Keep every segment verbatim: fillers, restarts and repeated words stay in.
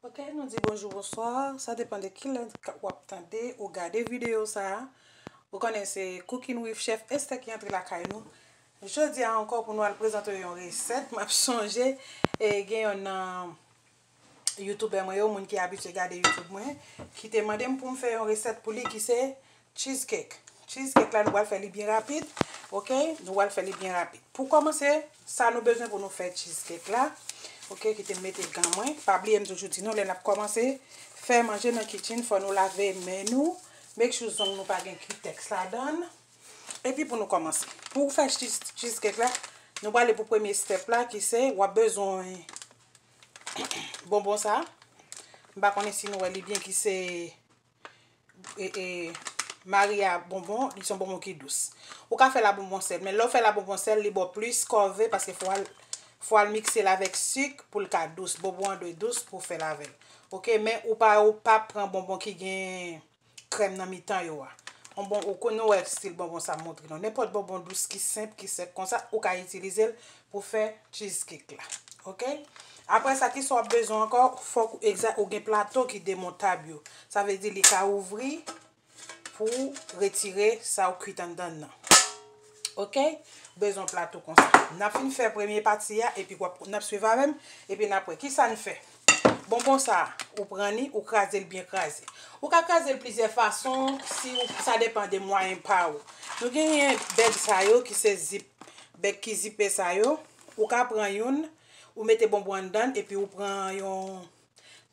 Ok, nou di bonjou, bonswa. Sa depann de kilè w ap tande ou gade videyo sa a. Ou konnen se Cooking with Chef Esther ki antre lakay nou. Jodi a ankò pou nou al prezante yon resèt. M ap sonje e gen yon nan youtubè mwen yo, moun ki abitye gade YouTube mwen, ki te mande m pou m fè yon resèt pou li ki se cheesecake. Cheesecake la, nou pral fè li byen rapid. Ok, nou pral fè li byen rapid. Pou kòmanse, sa nou bezwen pou nou fè cheesecake la. Ok, kite m mete gan mwen. Pa bliye m toujou di nou, lè n ap kòmanse fè manje nan kitchen, fò nou lave men nou. Make sure zong nou pa gen kitèks ladan l. Epi pou nou kòmanse. Pou fè cheese- cheesecake la, nou prale pou premye step la ki se w ap bezwen bonbon sa. M pa konnen si nou wè li byen ki se e, e, Maria bonbon, li se yon bonbon ki dous. Ou ka fè l a bonbon sèl, men lè w fè l a bonbon sèl, li ba w plis kòve paske fò w al, fò w al mikse l avèk sik pou l ka dous. Bonbon an dwe dous pou w fè l avè l. Ok, men ou pa, ou pa pran bonbon ki gen krèm nan mitan yo a. Yon bon, ou konn, nou wè stil bonbon sa m montre nou. Nenpòt bonbon dous ki senp, ki sèk konsa, ou ka itilize l pou fè cheesecake la. Ok? Apre sa, kisa w ap bezwen ankò? Fòk ou egza-, ou gen plato ki demontab yo. Sa vle di li ka ouvri pou w retire sa w kwit anndan nan. Ok? Bezwen plato konsa. N ap fin fè premye pati a, epi w ap, n ap swiv avè m, epi n ap wè kisa n fè. Bonbon sa, ou pran li, ou kraze l byen kraze. Ou ka kraze l plizyè fason, si ou, sa depann de mwayen pa ou. Nou genyen bèg sa yo ki se zip, bèg ki zipe sa yo. Ou ka pran youn, ou mete bonbon anndan l, epi ou pran yon,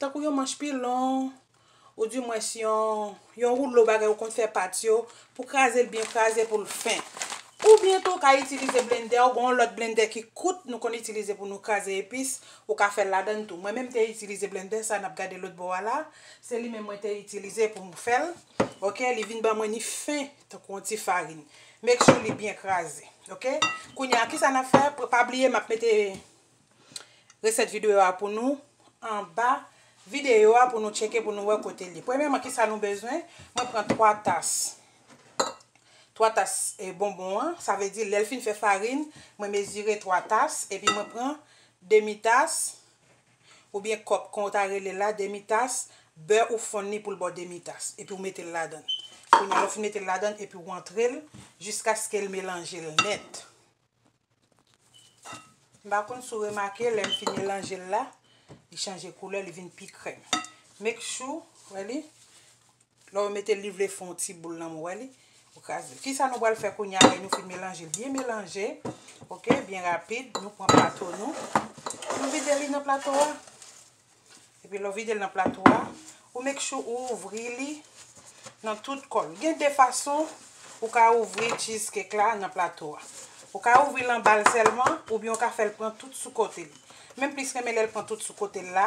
tankou yon manch pilon, oudimwens yon, yon woulo bagay ou konn fè pat yo, pou kraze l byen kraze pou l fen. Oubyen tou, ou ka itilize blendè, ou gen yon lòt blendè ki kout, nou konn itilize pou nou kraze epis, ou ka fè l ladan l tou. Mwen menm, m te itilize blendè sa n ap gade lòt bò a la, se li menm mwen te itilize pou m fè l. Ok, li vin ban mwen ni fen, tankou yon ti farin. Make sure li byen kraze. Ok? Kounye a, kisa n ap fè? Pa bliye, m ap mete resèt videyo a pou nou anba videyo a pou nou tcheke, pou nou wè kote l ye. Premyèman, kisa nou bezwen? Mwen pran twa tas. Twa tas, e, bonbon an. Sa vle di, lè l fin fè farin, mwen mezire twa tas, epi mwen pran demi tas, oubyen kòp, kon w ta rele l la, demi tas, bè ou fonn li pou l ba w demi tas, epi w mete l ladan l. Kounye a, lè w fin mete l ladan l, epi w antre l, jiskaske l melanje l nèt. M pa konn si w remake, lè m fin melanje l la, li chanje koulè, li vin pi krèm. Make sure, wè li, lè w mete l, li vle fè yon ti boul nan men w, wè li, ou kraze l. Kisa nou pral fè kounye a, lè nou fin melanje l? Byen melanje, ok, byen rapid, nou pran plato nou, nou vide li nan plato a. Epi lè w vide l nan plato a, ou make sure ou ouvri li nan tout kò l. Gen de fason ou ka ouvri cheesecake la nan plato a. Ou ka ouvri l anba l sèlman, oubyen ou ka fè l pran tout sou kote l. Men m plis renmen lè l pran tout sou kote l la.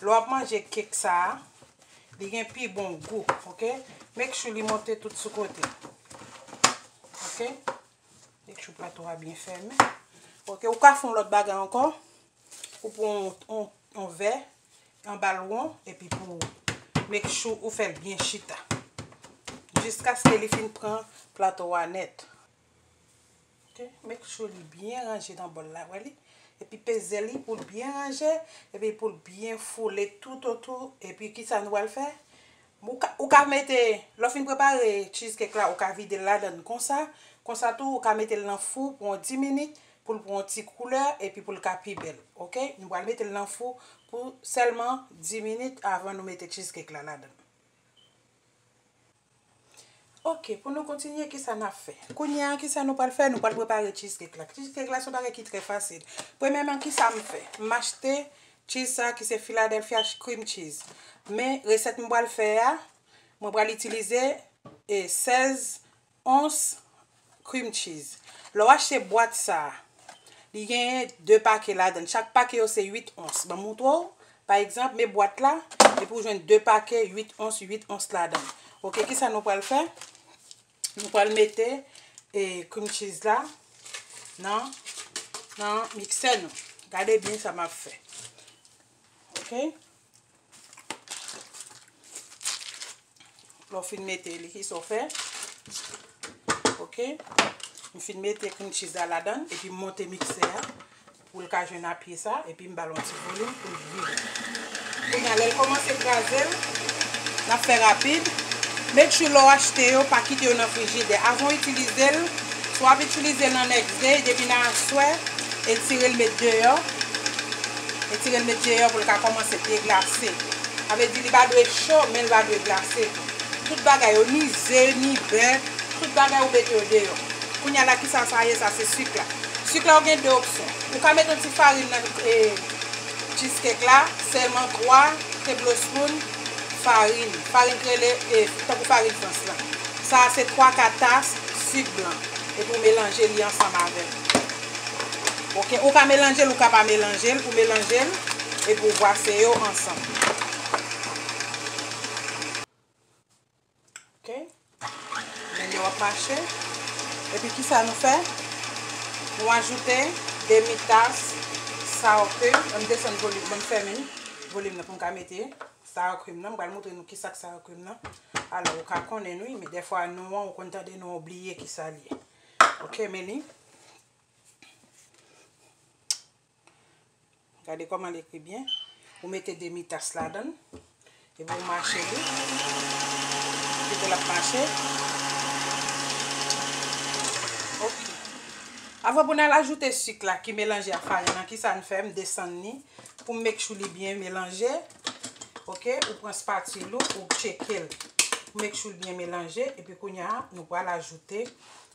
Lè w ap manje kèk sa a, li gen pi bon gou, ok? Make sure li monte tout sou kote l. Ok? Make sure plato a byen fèmen. Ok, ou ka fè yon lòt bagay ankò. Ou pran yon, yon, yon vè anba l won, epi pou make sure ou fè l byen chita. Jiskaske li fin pran plato a nèt. Ok, make sure li byen ranje nan bòl la, wè li? Epi peze li pou l byen ranje, epi pou l byen foule toutotou. Epi kisa nou pral fè? Ou ka, ou ka mete, lè w fin prepare cheesecake la, ou ka vide l ladan l konsa. Konsa tou, ou ka mete l nan fou pou yon dis minit, pou l pran yon ti koulè, epi pou l ka pi bèl. Ok? Nou pral mete l nan fou pou sèlman dis minit avan nou mete cheesecake la ladan l. Ok, pou nou kontinye, kisa n ap fè? Kounye a, kisa nou pral fè? Nou pral prepare cheesecake la. Cheesecake la se yon bagay ki trè fasil. Premyèman, kisa m fè? M achte cheese sa ki se Philadelphia cream cheese. Men resèt m pral fè a, mwen pral itilize, e, sèz ons cream cheese. Lè w achte bwat sa a, li genyen de pake ladan l. Chak pake yo se uit ons. Ban m montre w. Pa egzanp, men bwat la, epi w jwenn de pake uit ons, uit ons ladan l. Ok, kisa nou pral fè? Nou pral mete, e, cream cheese la nan, nan miksè nou. Gade byen sa m ap fè. Ok? Lè w fin mete li, kisa w fè? Ok? M fin mete cream cheese la ladan l, epi m monte miksè a pou l ka jwenn apye sa, epi m ba l yon ti volim pou l vire. Kounye Lè l kòmanse kraze l, n ap fè rapid. Make sure lè w achte yo, pa kite yo nan frijidè. Avan w itilize l, si w ap itilize l nan next day, depi nan aswè, etire l met deyò. Etire l met deyò pou l ka kòmanse deglase. Sa vle di li pa dwe cho, men l pa dwe glase tou. Tout bagay yo, ni ze, ni bè, tout bagay ou mete yo deyò. Kounye a la, kisa sa ye? Sa se sik la. Sik la, ou gen de opsyon. Ou ka mete yon ti farin nan, e, cheesecake la, sèlman twa tablespoon farin. Farin ki rele, e, tankou farin Frans lan. Sa a se twa kat tas sik blan. Epi ou melanje li ansanm avè l. Oke, ou ka melanje l, ou ka pa melanje l, ou melanje l, epi ou bwase yo ansanm. Oke? Men yo ap mache. Epi kisa nou fè? Nou ajoute demi tas sour cream. Ann desann volim, ban m fèmen volim nan pou m ka mete sour cream nan. M pral montre nou kisa k sour cream nan. Alò, ou ka konnen wi, men dèfwa non an, ou konn tande non an, ou bliye kisa l ye. Oke, men li. Gade kòman l ekri byen. Ou mete demi tas ladan l. Epi ou mache li. Kite l ap mache. Oke. Avan pou n al ajoute sik la ki melanje ak farin nan, kisa n fè? M desann li pou m make sure li byen melanje. Oke, ou pran spatil ou, ou tcheke l. Make sure l byen melanje. Epi kounye a, nou pral ajoute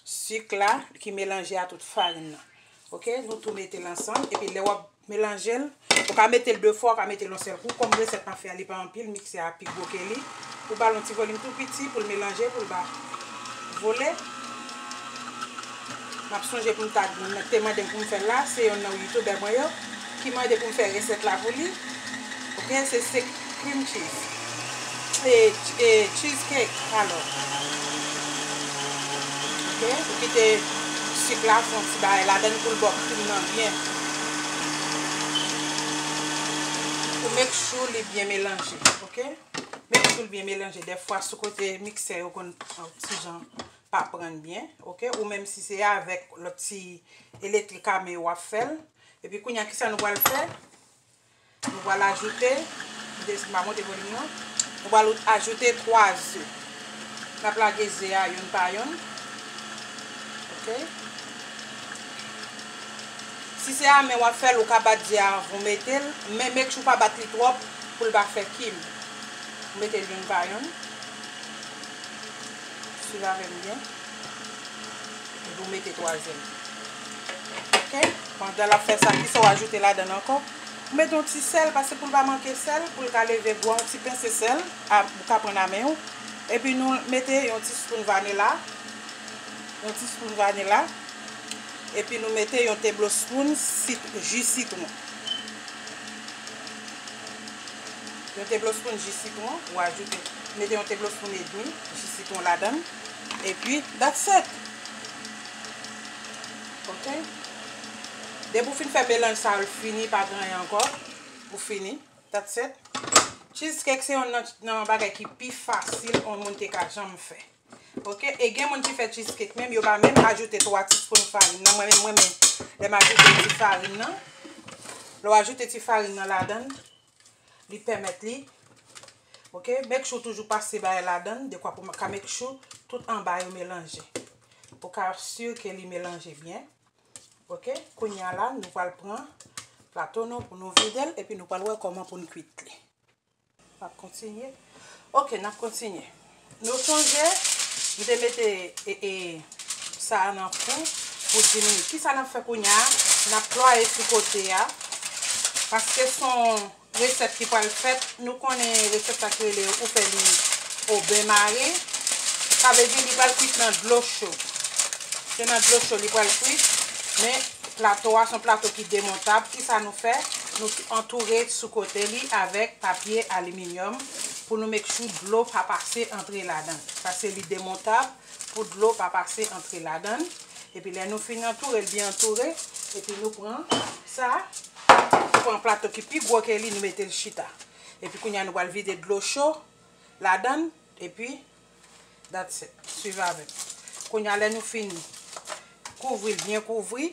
sik la ki melanje a tout farin nan. Oke, nou tou mete l ansanm. Epi lè w ap melanje l, ou ka mete l de fwa, ou ka mete l yon sèl kou. Kòm resèt m ap fè a, li pa anpil, miksè a pi gwo ke li. Ou ba l yon ti volim tou piti pou l melanje, pou l pa vole. M ap sonje pou m ta, te mande m pou m fè l la, se yonn nan youtubè mwen yo ki mande pou m fè resèt la pou li. Oke, se, se cream cheese. E, e cheesecake, alò. Oke, ou kite sik la fè yon ti bagay ladan l pou l ba w cream nan byen. Ou make sure li byen melanje, oke? Make sure l byen melanje. Dèfwa, sou kote miksè yo konn yon ti jan pa pran byen, oke? Ou menm si se avèk lòt ti elektrik a men w ap fè l. Epi kounye a, kisa nou pral fè? Nou pral ajoute, m pa monte volim nan. Nou pral ajoute twa ze. N ap lage ze a youn pa youn. Oke? Si se a men w ap fè l, ou ka bat ze a avan w mete l, men make sure w pa bat li twòp pou l pa fè kim. Ou mete l youn pa youn. Swiv avè m byen. Epi w mete twazyèm. Oke? Pandan l ap fè sa, kisa w ajoute ladan l ankò? Ou mete yon ti sèl, paske pou l pa manke sèl, pou l ka leve gou a, yon ti pense sèl, a, ou ka pran nan men w. Epi nou mete yon ti spoon vanila. Yon ti spoon vanila. Epi nou mete yon tablespoon sit-, ji sitwon. Yon tablespoon ji sitwon, ou ajoute, mete yon tablespoon edmi ji sitwon ladan l. Epi, that's it. Oke? Depi w fin fè melanj sa, l fini, pa gen anyen ankò. Ou fini. That's it. Cheesecake se youn nan, nan bagay ki pi fasil yon moun te ka janm fè. Oke? E gen moun ki fè cheesecake menm, yo pa menm ajoute twa tispoun farin nan. Mwen menm, mwen menm, lè m ajoute ti farin nan, lè w ajoute ti farin nan ladan l, li pèmèt li, oke, make sure w toujou pase bagay ladan l, dekwa pou ka make sure tout anba yo melanje. Pou ka si ke li melanje byen. Oke, kounye a la, nou pral pran plato nou pou nou vide l, epi nou pral wè kòman pou n kwit li. N ap kontinye. Oke, n ap kontinye. Nou sonje, m te mete, e, e, sa a nan fou pou dis minit. Kisa n ap fè kounye a? N ap plwaye sou kote a, paske se yon resèt ki pral fèt. Nou konnen resèt sa ki rele ou fè li o ben mare. Sa vle di li pral kwit nan dlo cho. Se nan dlo cho li pral kwit, men plato a se yon plato ki demontab. Kisa nou fè? Nou antoure sou kote li avèk papye aliminyòm pou nou make sure dlo pa pase antre ladan l. Paske li demontab pou dlo pa pase antre ladan l. Epi lè nou fin antoure l, byen antoure, epi nou pran sa, nou pran plato ki pi gwo ke li, nou mete l chita. Epi kounye a nou pral vide dlo cho ladan l, epi that's it. Swiv avè m. Kounye a lè nou fin kouvri l, byen kouvri,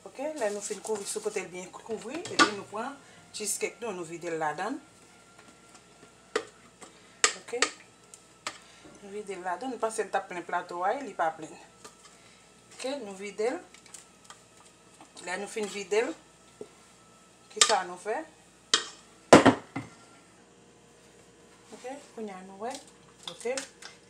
oke, lè nou fin kouvri sou kote l byen kouvri, epi nou pran cheesecake nou, nou vide l ladan l. Ok. Nou vide l ladan l. Nou panse l t ap plen plato a, li pa plen. Ok, nou vide l. Lè nou fin vide l, kisa nou fè? Ok, kounye a nou wè. Ok,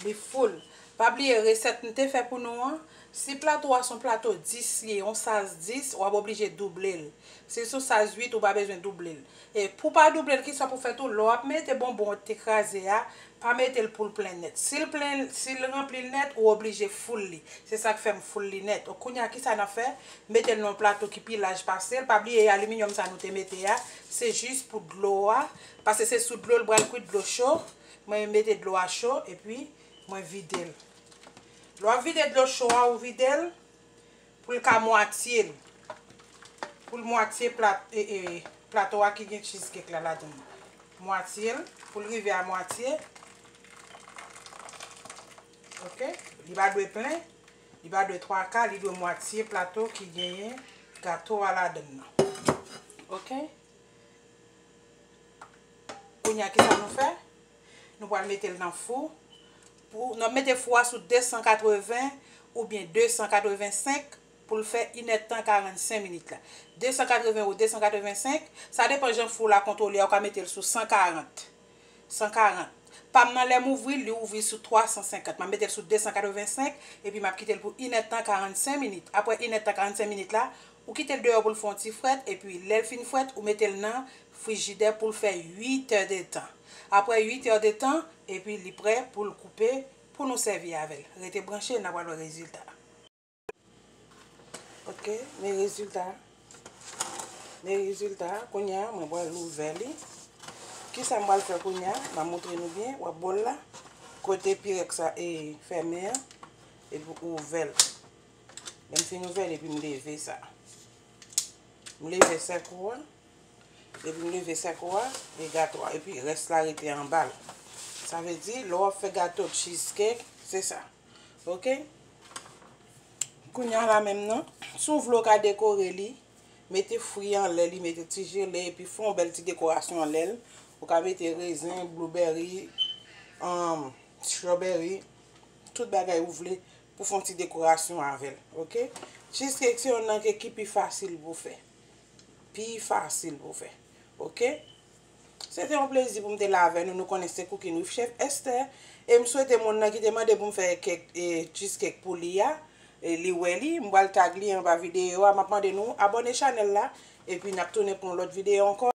li full. Pa bliye resèt m te fè pou nou an. Si plato a se yon plato dis li ye, yon size dis, w ap oblije double l. Si l se yon size uit, ou pa bezwen double l. E pou pa double l, kisa pou fè tou? Lè w ap mete bonbon w te kraze a, pa mete l pou l plen nèt. Si l plen, si l ranpli l nèt, ou oblije full li. Se sa k fè m full li nèt. Ok, kounye a, kisa n ap fè? Mete l nan yon plato ki pi laj pase l. Pa bliye aliminyòm sa nou te mete a, se jis pou dlo a, paske se sou dlo l pral kwit, dlo cho. Mwen mete dlo a cho, epi mwen vide l. Lè w ap vide dlo cho a, ou vide l pou l ka mwatye l. Pou l mwatye plat, e, e, plato a ki gen cheesecake la ladan l. Mwatye l, pou l rive a mwatye. Ok? Li pa dwe plen, li pa dwe twa ka, li dwe mwatye plato ki genyen gato a ladan l nan. Ok? Kounye a, kisa nou fè? Nou pral mete l nan fou. Pou, n ap mete fou a sou de san katreven oubyen de san katreven senk pou l fè inèdtan karannsenk minit la. De san katreven ou de san katreven senk, sa depann jan fou la kontwole a, ou ka mete l sou san karant. San karant. Pa m nan, lè m ouvri l, li ouvri sou twa san senkant. M ap mete l sou de san katreven senk, epi m ap kite l pou inèdtan karannsenk minit. Apre inèdtan karannsenk minit la, ou kite l deyò pou l fè yon ti frèt, epi lè l fin frèt, ou mete l nan frijidè pou l fè uit è de tan. Apre uit è de tan, epi li prè pou l koupe, pou nou sèvi avè l. Rete branche, n a pral wè rezilta. Ok, men rezilta. Men rezilta, kounye a, mwen pral ouvè li. Kisa m pral fè kounye a? M a montre nou byen, w ap bòl la. Kote pirèks la e fèmen an, epi ou ouvè l. Lè m fin ouvè l, epi m leve sa. M leve sèk ou an. Depi m leve sèk ou a, e gato a, epi rès la rete anba l. Sa vle di, lè w ap fè gato cheesecake, se sa. Ok? Kounye a la menm nan, si w vle w ka dekore li, mete fwi anlè li, mete ti jele, epi fè yon bèl ti dekorasyon anlè l. Ou ka mete rezen, blueberry, um, strawberry, tout bagay ou vle pou fè yon ti dekorasyon avè l. Ok? Cheesecake se youn nan cake ki pi fasil pou fè. Pi fasil pou fè. Ok? Se te yon plezi pou m te la avè nou. Nou konnen se Cooking with Chef Esther. E m swete moun nan ki te mande pou m fè kèk, e, cheesecake pou li a, e li wè li, m pral tag li anba videyo a. M ap mande nou abòne chanèl la. Epi n ap tounen pou yon lòt videyo ankò.